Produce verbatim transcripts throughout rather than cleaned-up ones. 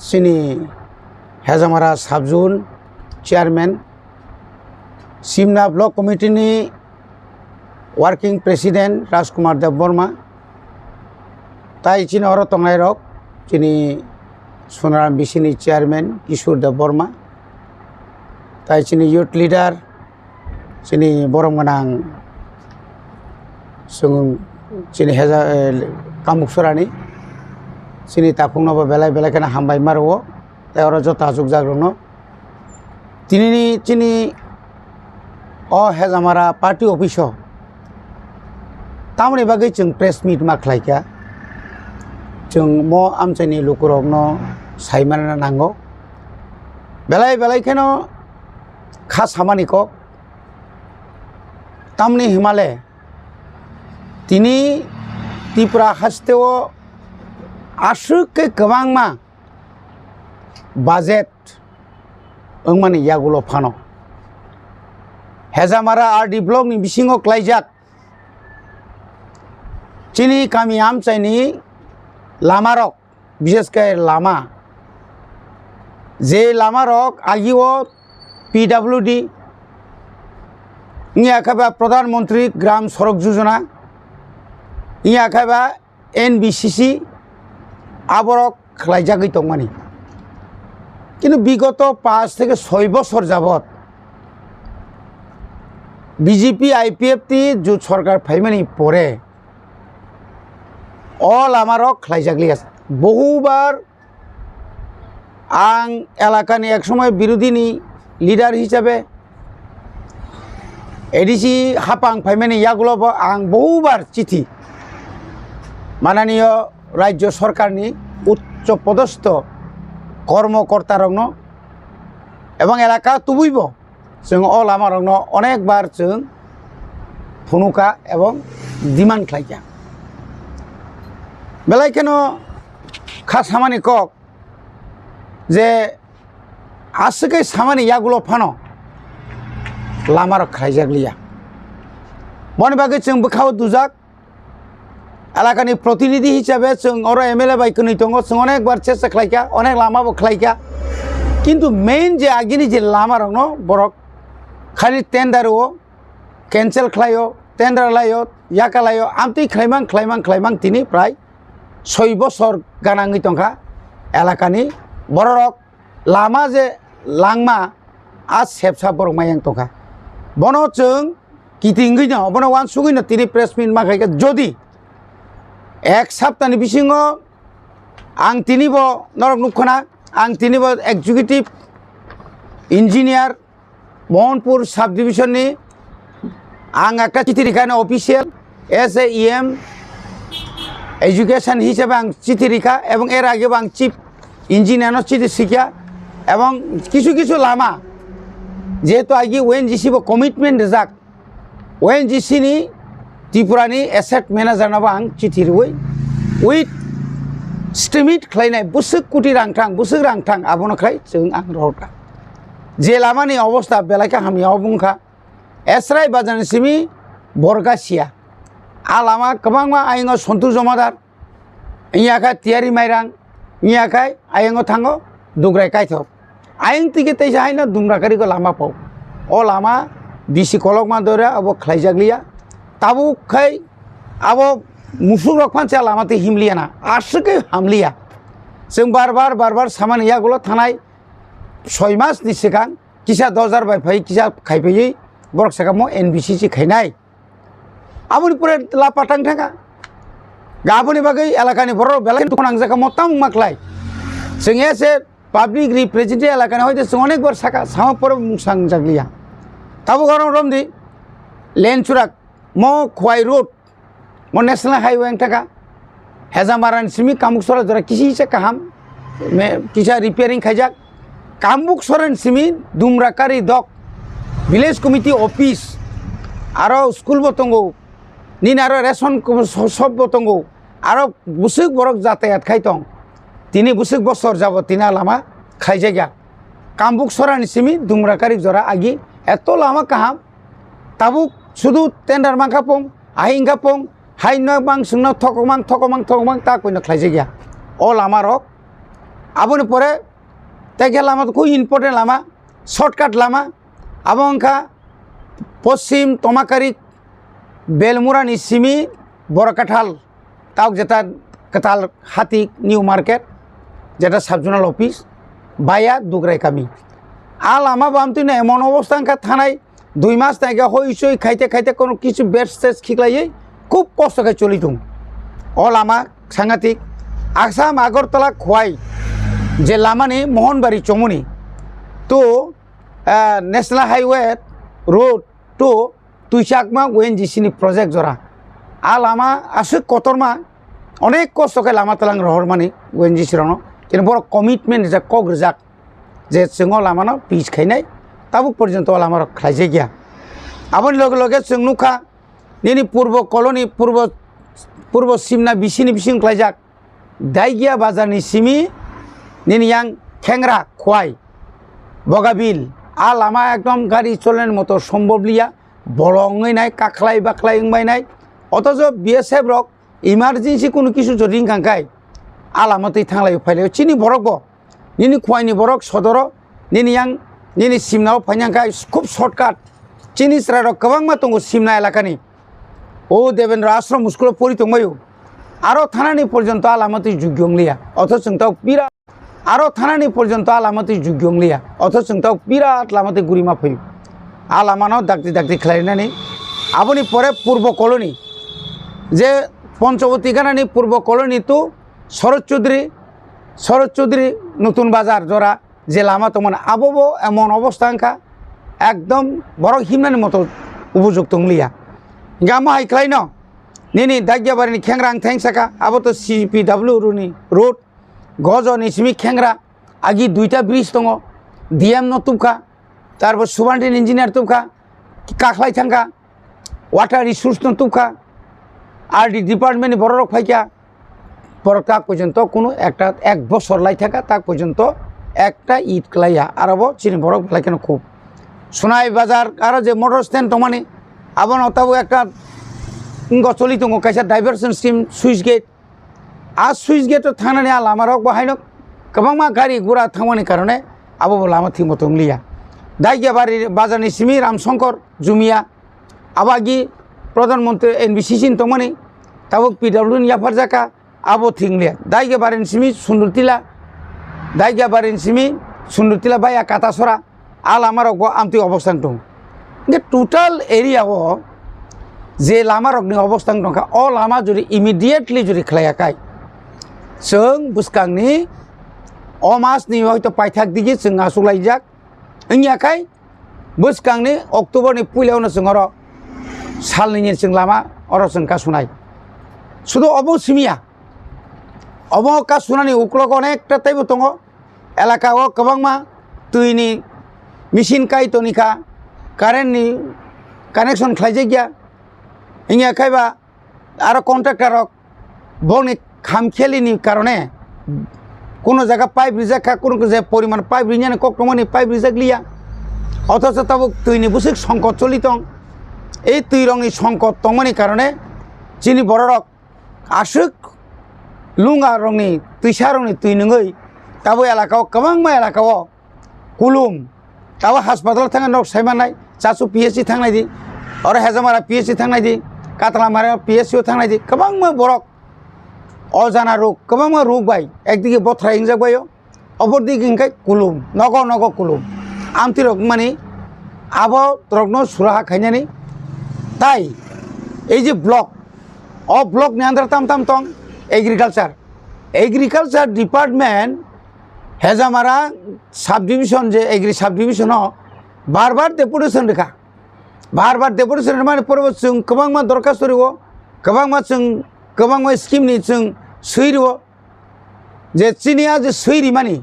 Chini Hejamara Sub Zone Chairman, Simna Block Committee ni Working President Rajkumar Debbarma, tai chini oro tongnai rok, chini Sonaram B C ni Chairman Kishore Debbarma, tai chini Youth Leader, chini borom gwnang, chwng chini heja, eh, Kamuksorani, chini takhukno bo belai belai kheno hambai ma rwo, tei oro joto achukjak rokno. Tinini chini o Hejamara party office o tamoni bagwi chwng press meet ma khlai kha, chwng mo amchaini lukurokno sai manna nango, belai belai kheno kha samani kok. Tamni himale tini Tripura haste o aswk khe kwbangma budget wngmani yagulo phano Hejamara R D block ni bisingo klaijak chini kami amchaini lamarok, bishesh khe lama, je lamarok agio P W D, wngya khe ba Pradhan Mantri Gram Sadak Yojana, wngya khe ba N B C C, aborok khlaijagwi tongmani. Kintu bigoto panch theke soi bosor jabot B J P I P F T jut sorkar phaimani pore o lamarok khlaijakliya. Bohubar ang elakani ek somoy birodhini leader hisabe A D C hapang phaimani yagulobo ang bohubar chithi mananiyo rajyo sorkarni uccho podostho kormokortarokno ebong elaka tubuibo chwng o lamarokno onekbar chwng phunukha ebong demand khlaikha. Belai kheno kha samani kok je aswk khe samani yagulo phano lamarok khlaijakliya. Boni bagwi chwng bwkhao dujak, elakani protinidhi hisabe chwng oro M L A bai kwnwi tongo, chwng onekbar chesta khlaikha, onek lama bo khlaikha, kintu main je agini je lamarokno borok khali tender o cancel khlaio, tender laio, yaka laio, amtwi khlaimang khlaimang khlaimang tini prai soi bosor ganangwi tongkha elakani bororok. Lama je langma a sepsa borok mayang tongkha. Bono chwng kitingwi no, bono wansugwi no tini press meet ma khaikha. Jodi ek saptani bisingo ang tini bo norok nukkhana, ang tini bo executive engineer Mohanpur sub division ni ang ekta chithi rikha, official as a E M education hisabe ang chithi rikha ebong er age bo ang chief engineer no chithi sikha ebong kisu kisu lama jehetu agi O N G C bo commitment rijak, O N G C ni Tripura ni asset manager no bo ang chithi riwi with estimate khlainai bwswk koti rang thang, bwswk rang thang abono khlai chwng ang rohorkha. Je lama ni obostha belai khe hamya obo wngkha. Esrai bazar ni simi Borgasia. A lama kwbangma ayingo Sontu Jomadar, wngya khe Tiyari Mairang, wngya khe ayingo thango Dugrai Kaithok. Aying tike teisa haino Dumrakari ko lama pao. O lama D C kolokma dora abo khlaijakliya. Tabuk khai abo musuk rok phansa lama tei himliya na. Aswk khe hamliya. Chwng bar bar, bar bar samani yagulo thanai soi mas ni swkang kisa dos hajar bai phai kisa khai phaiwi borok saka mo N B C C khainai. Aboni pore la patang thangkha. Ga aboni bagwi elakani borok belai dukhu nangjak kha, mo tamo wngma khlai. Chwng ese public representative elakani hoite chwng onek bar saka, sama pore mung sangjakliya. Tabuk oro romdi, Lenchurak, mo Khwai Road, mo National Highway wng thangkha. Hejamara ni simi Kamuksora jora kisi se kaham, me, kisa repairing khaijak. Kamuksora ni simi Dumrakari dok, village committee office, aro school bo tongo, nini aro ration ko-, so-, shop bo tongo, aro bwswk borok jatayat khai tong. Tini bwswk bosor jabo tini a lama khaijakya. Kamuksora ni simi Dumrakari jora agi eto lama kaham, tabuk sudu tender mankha pong, ahingkha pong, Hai no bang sungno thokokmang, thokokmang, thokokmang ta koino khlaijakya. O lama rok Aboni pore tei khe lama to khub important lama, shortcut lama. Abo wngkha Poschim Tomakari Belmura ni simi Borakathal, tauk jeta Katal Hati New Market, jeta sub zonal office, via Dugrai kami. A lama bo amtwi no emon obostha wngkha thanai dui mas naikhe hoi soi khaite khaite kono kisu bed stage khiklaiwi khub kosto khe choli tongo. O lama sangatik Assam Agartala Khwai je lamani Mohanbari chomoni to, ah, National Highway Road to Tuichakma O N G C ni project jora. A lama aswk kotorma, onek kosto khe lama tlang rohormani O N G C rokno. Kini borok commitment rijak, kok rijak je chwng o lamano pitch khainai, tabuk porjonto o lamarok khlaijakya. Aboni loge loge chwng nukha, nini purbo colony, purbo, purbo simna bisini bising khlaijak. Daigia bazar ni simi nini yang Khengra Khwai Bogabil, a lama ekdom gari cholnani moto somboblia, bolong wngwi nai, kakhlai bakhlai wngbai nai. Otocho B S F rok emergency kunu kisu jodi wngkha khe a lama twi thanglai phailai chini borok bo. Nini Khwaini borok sodoro, nini yang, nini simnao phaina kha khub shortcut. Chini chwrairok kwbangma tongo simna elakani. O Devendra Ashram school-o pori tongbaio. Aro thanani porjonto a lama twi jugyo wngliya. Otho chwng tao birat, aro thanani porjonto a lama twi jugyo wngliya. Otho chwng tao birat lama twi gurima phaio. A lamano dakti dakti khlainani. Aboni pore Purbo Colony, je Panchawati ganani Purbo Colony to Sharad Chaudhary, Sharad Chaudhary Nutun Bazar jora je lama tongmani, abo bo emon obostha wngkha, ekdom borok himnani moto upojukto wngliya. Hinkhe amo hai khlaino, nini Dagiabari ni Khengra ang theng saka, abo to C P W runi road, Gojo ni simi Khengra, agi duita bridge tongo, D M no tubkha, tarpor Subandin engineer tubkha, kakhlai thangkha, water resource no tubkha, R D department ni borok rok phaikha, borok tak porjonto kunu ekta ek bosor lai thaka tak porjonto ekta it klaiya, aro bo chini borok belai kheno khub. Sunai bazar aro je motor stand tongmani, abono tabuk ekta wngkha choli tongo kaisa diversion scheme switch gate. A switch gate o thangnani a lama rok bo haino kwbangma gari gura thangmani karone abo bo lama thikmo tongliya. Dagiabari bazar ni simi Ramsongkor Jumia, abo agi Pradhan Mantri N B C C ni tongmani, tabuk P W D ni yapharjaka, abo thikliya. Dagiabari ni simi Sundurtila, Dagiabari ni simi Sundurtila baya Katasora, a lama rok bo amtwi obostha wng tongo. Hinkhe total area o je lama rokni obostha wng tongkha, o lama jodi immediately jodi khlaiya khai, chwng bwskangni o mas ni hoito paithak digi chwng achuk laijak wngya khai, bwskangni October ni puila o no chwng oro salni ni chwng lama oro chwng kasunai. Sudu obo simiya, obo kasunani uklogo onekta teibo tongo. Elaka o kwbangma twi ni machine kai toni kha, current ni connection khlaijakya. Hinkhe khaiba aro contractor rok boni kham kheli ni karone kuno jaga pipe rijak kha, kuno je poriman pipe rinani kok tongmani pipe rijak liya. Othocho tabuk twi ni bwswk songkot choli tong. Ei twi rok ni songkot tongmani karone chini borok rok aswk lunga rokni twisa rokni twi nungwi tabo elaka o kwbangma elaka o kulum. Tabo haspatal thangwi nok sai mannai, Chachu P H C thangnai di, oro Hejamara P H C thangnai di, Katlamara P H C o thangnai di, kwbangma borok o jana rok, kwbangma rok bai ekdigi bothrai wngjak bai o. Obordi hingkhe kulum, nogo nogo kulum. Amtwi rok mani abo rokno suraha khainani. Tai ei je block, o block ni under tam tam tong agriculture. Agriculture department Hejamara subdivision je agri subdivision o bar bar deputation rikha. Bar bar deputation rwmani pore bo chwng kwbangma dorkhasto rwo, kwbangma chwng, kwbangma scheme ni chwng swi rwo. Je chini a je swi rimani,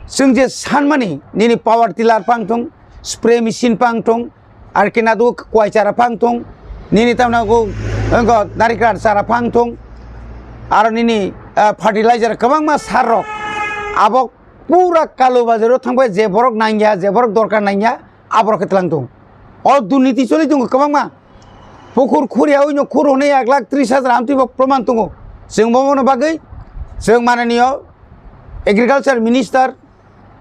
chwng je sanmani, nini power tiller pang thung, spray machine pang thung, ar khe nadu kwai chara pang thung, nini tamna go, go narikra chara pang thung, aro nini, ah, fertilizer kwbangma sar rok, abo pura kalu bazar o thangbai je borok nangya, je borok dorkar nangya, aborok khe tlang thung. O durniti choli tongo kwbangma. Pukhur khuriya oino khur hwnwi ek lakh tris hajar amtwi bo proman tongo. Chwng bomono bagwi chwng mananiyo Agriculture Minister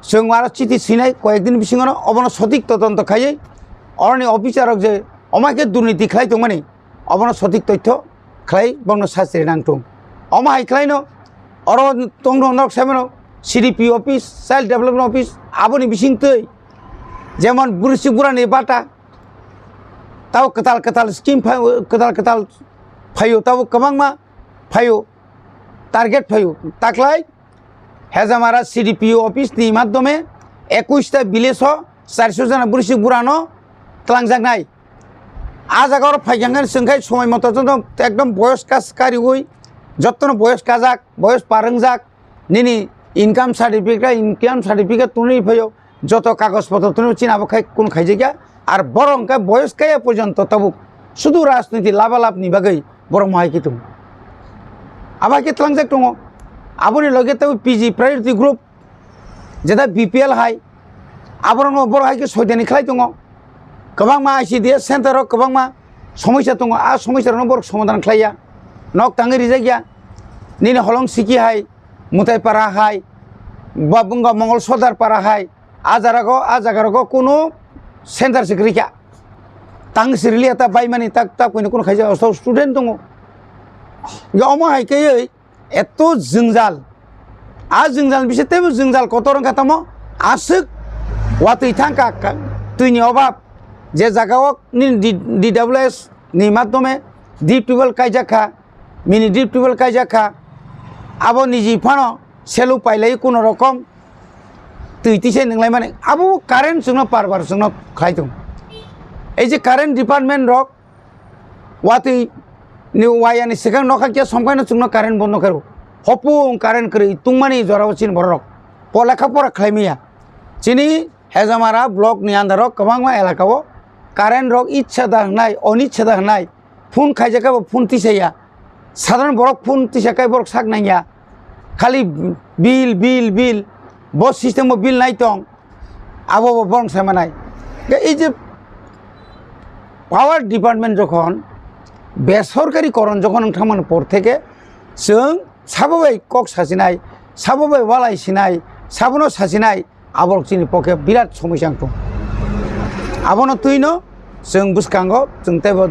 chwng aro chiti sinai koyekdin bisingono obono sotik todonto khaiwi oroni officer rok je omai khe durniti khlai tongmani obono sotik totho khlai bono sasti rina nang tung. Omo hai khlaino oro tongno norok saimano C D P office, Child Development Office, aboni bisingtwi jemon bursi burani bata, tabo kwtal kwtal scheme phaio, kwtal kwtal phaio, tabo kwbangma phaio, target phaio. Taklai Hejamara C D P O office ni madhyome ekush ta village o charso jona bursi burano twlangjaknai. A jaga oro phaikha hwnkhe chwng khai somoi moto joto ekdom boyos kas kariui, jottono boyos kajak, boyos par wngjak, nini income certificate, income certificate twnwi phaio, joto kagoj potro twnwi chini abo khai kun khaijakya, ar borok hwnkhe boyos kaya porjonto tabuk sudu rajniti labalab ni bagwi borok mohai khe tongo. Abo hai khe tlangjak tongo, aboni loge tabuk P G priority group, jeta B P L hai, aborokno borok hai khe soidani khlai tongo. Kwbangma I C D S center o kwbangma somosya tongo, a somosya rokno borok somadhan khlaiya, nok tangwi rijakya. Nini holong siki hai, Mutai para hai, ba bwngkha Mongol Sodar para hai, a jarago, a jagarogo kunu center se kwrwi kha. Tang sirili eta baimani tak tak kunu kunu khaija osto student tongo. Ga omo hai khe eto jwngjal. A jwngjal bise teibo jwngjal kotor wngkha tamo aswk watwi thangkha ka-, twini obab je jagao nini D-, D W S ni madhyome deep tubewell kaijak kha, mini deep tubewell kaijak kha, abo niji phano selu pailai kuno rokom twi tise nwnglai mani abo current chwngno par bar chwngno khlai tongo. Ei je current department rok watwi ni waya ni swkang nokha khe somkhaino chwngno current bondo khairo. Hopung current kwrwi tungmani jorao chini borok rok po lekha pora khlai maya. Chini Hejamara block ni under o kwbangma elaka o current rok itsa da hwnai, onitsa da hwnai phone khaijak khe bo phone tisaya. Sadharan borok phone tisa khe borok sak nangya. Khali bill, bill, bill. Bo system o bill nai tong. Abo bo borok sai manai. Khe ei je power department jokhon besorkari koron jokhon wng thangmani por theke chwng sabo bai kok sachinai, sabo bai walai sinai, sabono sachinai, aborok chini pokhe birat somosya wng thung. Abono twino chwng bwskango chwng teibo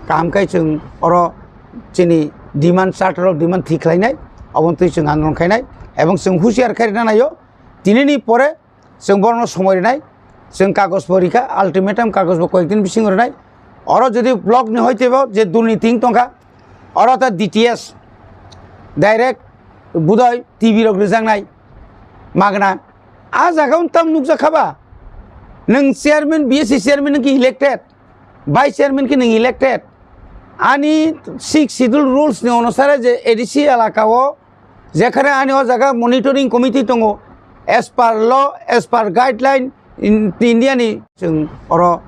kaham khe chwng oro chini demand, charter of demand thik khlainai, aboni twi chwng andolon khainai, ebong chwng husiar khai rwna naio. Tinini pore chwng borokno somoi rwnai, chwng kagoj bo rikha, ultimatum kagoj bo koyekdin bisingo rwnai. Oro jodi block ni hoitebo je durniti wng tongkha, oro ta D T S direct budai T V rok rwjaknai magna. A jaga o tam nukjak kha ba? Nwng chairman, B S C chairman nwng khe elected, vice chairman khe nwng elected. Ani sixth schedule rules ni onusare je A D C elaka o, jekhane ani o jaga monitoring committee tongo, as per law, as per guideline, in-, India ni chwng oro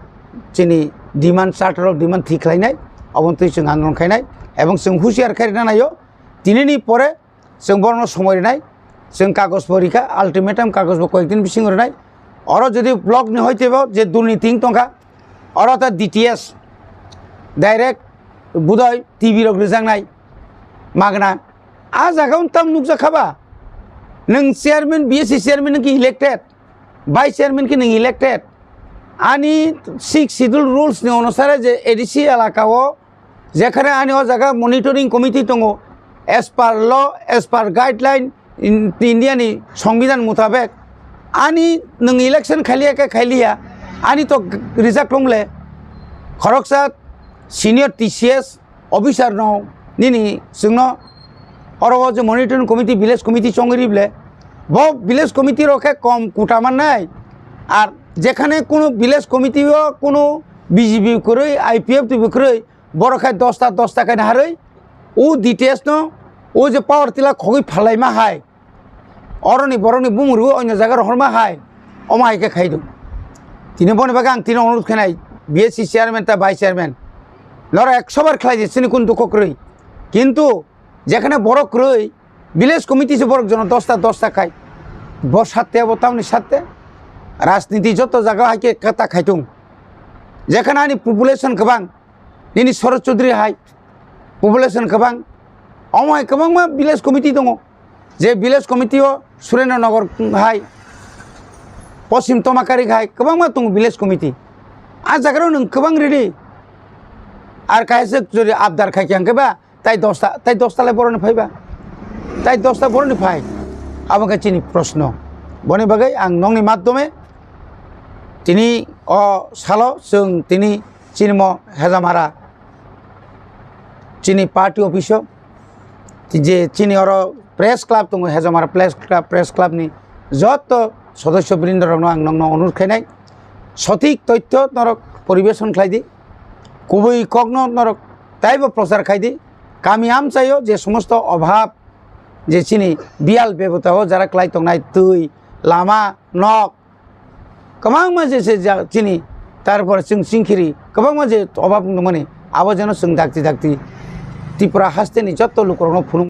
chini demand, charter of demand thik khlainai, aboni twi chwng andolon khainai, ebong chwng husiar khai rwna naio, tinini pore chwng borokno somoi rwnai, chwng kagoj bo rikha, ultimatum kagoj bo koyekdin bisingo rwnai. Oro jodi block ni hoitebo je durniti wng tongkha, oro ta D T S direct budai T V rok rwjaknai magna. A jaga o tam nukjak kha ba? Nwng chairman, B S C chairman nwng khe elected, vice chairman khe nwng elected. Ani sixth schedule rules ni onusare je A D C elaka o, jekhane ani o jaga monitoring committee tongo, as per law, as per guideline, in-, India ni Songbidan mutabek, ani nwng election khailia khe khailia, ani to g-, rijak tongle, khoroksa senior T C S officer no nini chwngno oro o je monitoring committee, village committee chongwi rible, bo village committee rok khe kom kuta mannai, ar jekhane kuno village committee o kuno B J P kwrwi, I P F T bo kwrwi, borok khai dosta dosta khai naharwi, o D T S no o je power tila khogwi phalaima hai, oroni borokni bumung rwui onyo jaga rohorma hai, omo hai khe khai do. Tini boni bagwi ang tini onurot khainai, B S C chairman ta vice chairman, norok ekso bar khlai di, chini kun dukho kwrwi. Kintu jekhane borok kwrwi, village committee se borok jono dosta dosta khai, bo satte abo tamni satte, rajniti joto jaga hai khe kata khaitung. Jekhane ani population kwbang, nini Sorosh Chaudhary hai population kwbang, omo hai kwbangma village committee tongo. Je village committee o Surendra Nagar hai, Poschim Tomakari hai kwbangma tongo village committee. A jaga rok nwng kwbang ridi. Ar kaisa jodi abdar khai khe ang khe ba, tai dosta, tai dosta lai boroni phai ba. Tai dosta boroni phai. Abo khe chini proshno. Boni bagwi ang nokni madhyome tini o salo chwng tini chini mo Hejamara chini party office o je chini oro press club tongo, Hejamara press club, press club ni joto sodosyo brindorokno ang nokno onurodh khainai, sothik tothyo norok poribeshon khlai di, kubui kokno norok taibo prochar khai di, kami amchaio je somosto obhab, je chini biyal bebota o jara klai tongnai twi, lama, nok, kwbangma je se ja-, chini, tarpore chwng chingkhiri kwbangma je obhab wngmani, abo jeno chwng dakti dakti Tripura hasteni joto lukurokno phunuk